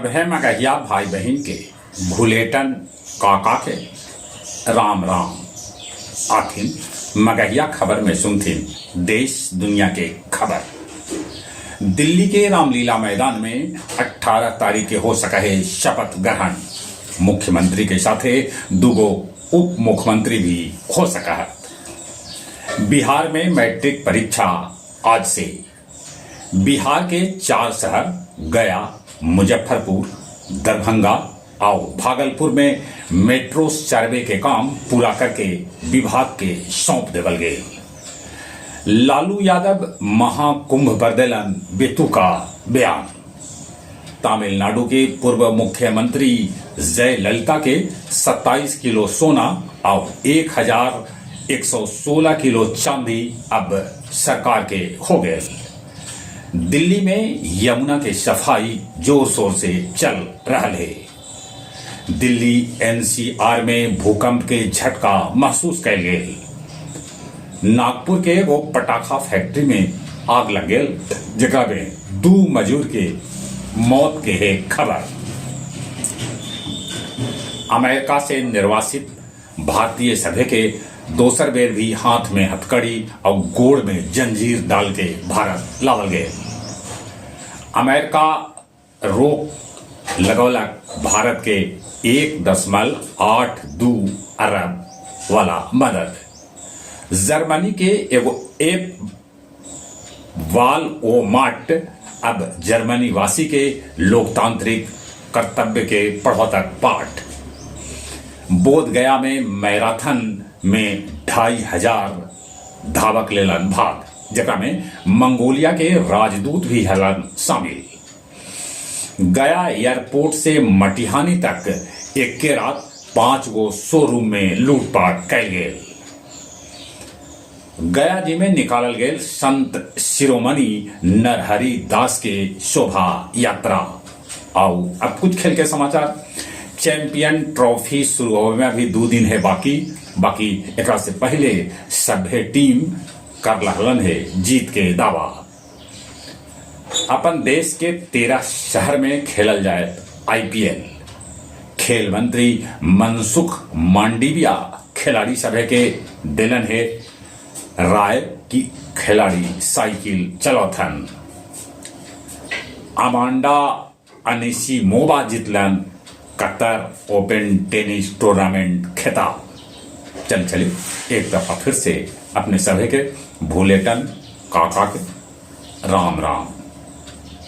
सभे मगहिया भाई बहिन के भुलेटन काका के राम राम। आखिर मगहिया खबर में सुनथिन देश दुनिया के खबर। दिल्ली के रामलीला मैदान में 18 तारीख के हो सका है शपथ ग्रहण। मुख्यमंत्री के साथे दुगो उप मुख्यमंत्री भी हो सका है। बिहार में मैट्रिक परीक्षा आज से। बिहार के 4 शहर गया, मुजफ्फरपुर, दरभंगा और भागलपुर में मेट्रो सर्वे के काम पूरा करके विभाग के सौंप देवल गए। लालू यादव महाकुंभ पर देलन बेतुका बयान। तमिलनाडु के पूर्व मुख्यमंत्री जयललिता के 27 किलो सोना और 1116 किलो चांदी अब सरकार के हो गए। दिल्ली में यमुना के सफाई जोर शोर से चल रहा है। दिल्ली एनसीआर में भूकंप के झटका महसूस कैल गेल। नागपुर के एगो पटाखा फैक्ट्री में आग लग गेल, जेकरा में 2 मजदूर के मौत के है खबर। अमेरिका से निर्वासित भारतीय सभे के दोसर बेर भी हाथ में हथकड़ी और गोड़ में जंजीर डाल के भारत लावल गए। अमेरिका रोक लगौलक भारत के 1.82 अरब वाला मदद। जर्मनी के एगो ऐप वाल ओ माट अब जर्मनी वासी के लोकतांत्रिक कर्तव्य के पढ़ौतक पाठ। बोध गया में मैराथन में 2500 धावक लेलन भाग, जेकरा में मंगोलिया के राजदूत भी हलन शामिल। गया एयरपोर्ट से मटिहानी तक एके रात 5 गो शोरूम में लूटपाट कैल गेल। गया जी में निकालल गेल संत शिरोमणि नरहरि दास के शोभा यात्रा। आओ अब कुछ खेल के समाचार। चैंपियन ट्रॉफी शुरू होवे में अभी 2 दिन है बाकी। बाकी एकरा से पहले सभे टीम कर लहलन है जीत के दावा। अपन देश के 13 शहर में खेलल जाए आईपीएल। खेल मंत्री मनसुख मांडविया खिलाड़ी सभे के दिलन है राय की खिलाड़ी साइकिल चलौथन। अमांडा अनिसिमोवा जीतलन कतर ओपन टेनिस टूर्नामेंट खिताब। चल चले एक दफा फिर से अपने सभी के भूलेटन काका के राम राम।